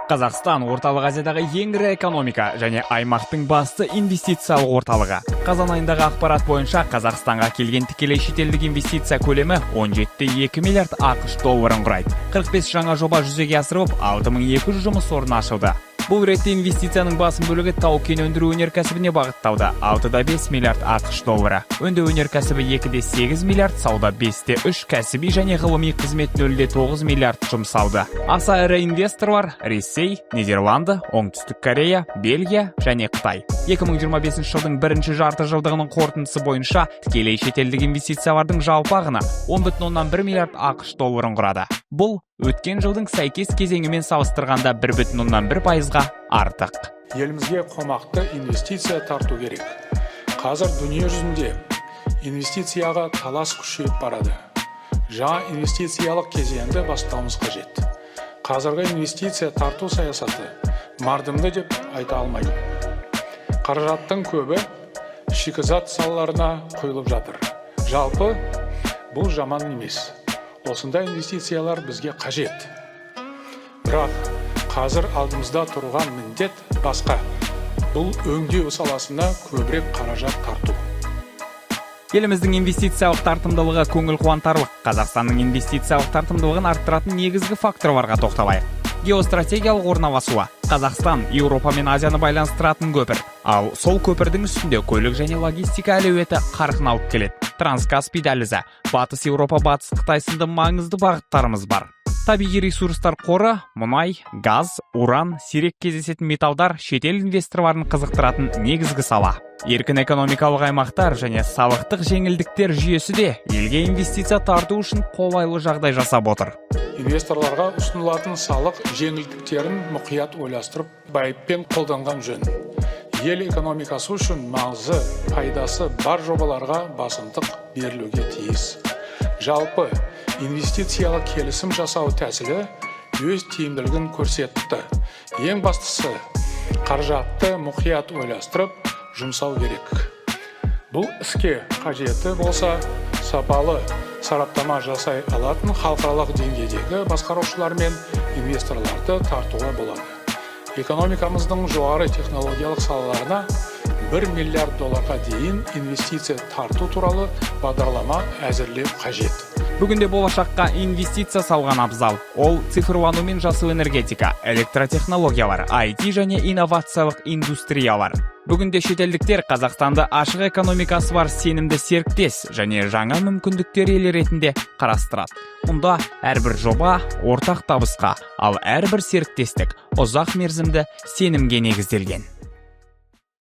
Қазақстан — Орталық Азиядағы ең ірі экономика және аймақтың басты инвестициялық орталығы. Қазан айындағы ақпарат бойынша, Қазақстанға келген тікелей шетелдік инвестиция көлемі 17,2 миллиард АҚШ долларын құрайды. 45 жаңа жоба жүзеге асырылып, 6200 жұмыс орны ашылды. Бұл ретте инвестицияның басым бөлігі тау кен өндіру өнеркәсібіне бағытталды, 6,5 миллиард АҚШ доллары. Өңдеу өнеркәсібі 2,8 миллиард, сауда 5,3, кәсіби және ғылыми қызмет 0,9 миллиард жұмсалды. Аса ірі инвесторлар — Ресей, Нидерланды, Оңтүстік Корея, Бельгия және Қытай. 2025 жылдың бірінші жарты жылдығының қорытындысы бойынша тікелей шетелдік инвестициялардың жалпы ағыны 10,1 миллиард АҚШ долларын құрады. Бұл өткен жылдың сәйкес кезеңімен салыстырғанда 1,1%-ға артық. Елімізге қомақты инвестиция тарту керек. Қазір дүние жүзінде инвестицияға талас күшейіп барады. Жаңа инвестициялық кезеңді бастауымыз қажет. Қазіргі инвестиция тарту саясаты мардымды деп айта алмаймын. Қаражаттың көбі шикізат салаларына құйылып жатыр. Жалпы, бұл жаман емес. Осындай инвестициялар бізге қажет. Бірақ қазір алдымызда тұрған міндет басқа. Бұл — өңдеу саласына көбірек қаражат тарту. Еліміздің инвестициялық тартымдылығы көңіл қуантарлық. Қазақстанның инвестициялық тартымдылығын арттыратын негізгі факторларға тоқталайық. Геостратегиялық орналасуы. Қазақстан — Еуропа мен Азияны байланыстыратын көпір. Ал сол көпірдің үстінде көлік және логистика әлеуеті қарқын алып келеді. Транскаспий дәлізі, Батыс Еуропа, Батыс Қытай сынды маңызды бағыттарымыз бар. Табиғи ресурстар қоры, мұнай, газ, уран, сирек кездесетін металдар — шетел инвесторларын қызықтыратын негізгі сала. Еркін экономикалық аймақтар және салықтық жеңілдіктер жүйесі де елге инвестиция тарту үшін қолайлы жағдай жасап отыр. Инвесторларға ұсынылатын салық жеңілдіктерін мұқият ойластырып, байыппен қолданған жөн. Ел экономикасы үшін маңызы, пайдасы бар жобаларға басымдық берілуге тиіс. Жалпы, инвестициялық келісім жасау тәсілі өз тиімділігін көрсетті. Ең бастысы, қаражатты мұқият ойластырып жұмсау керек. Бұл іске қажеті болса, сапалы сараптама жасай алатын халықаралық деңгейдегі басқарушылар мен инвесторларды тартуға болады. Экономикамыздың жоғары технологиялық салаларына 1 миллиард долларға дейін инвестиция тарту туралы бағдарлама әзірлеу қажет. Бүгінде болашаққа инвестиция салған абзал. Ол — цифрлану мен жасыл энергетика, электротехнологиялар, IT және инновациялық индустриялар. Бүгінде шетелдіктер Қазақстанды ашық экономикасы бар сенімді серіктес және жаңа мүмкіндіктер елі ретінде қарастырады. Мұнда әрбір жоба ортақ табысқа, ал әрбір серіктестік ұзақ мерзімді сенімге негізделген.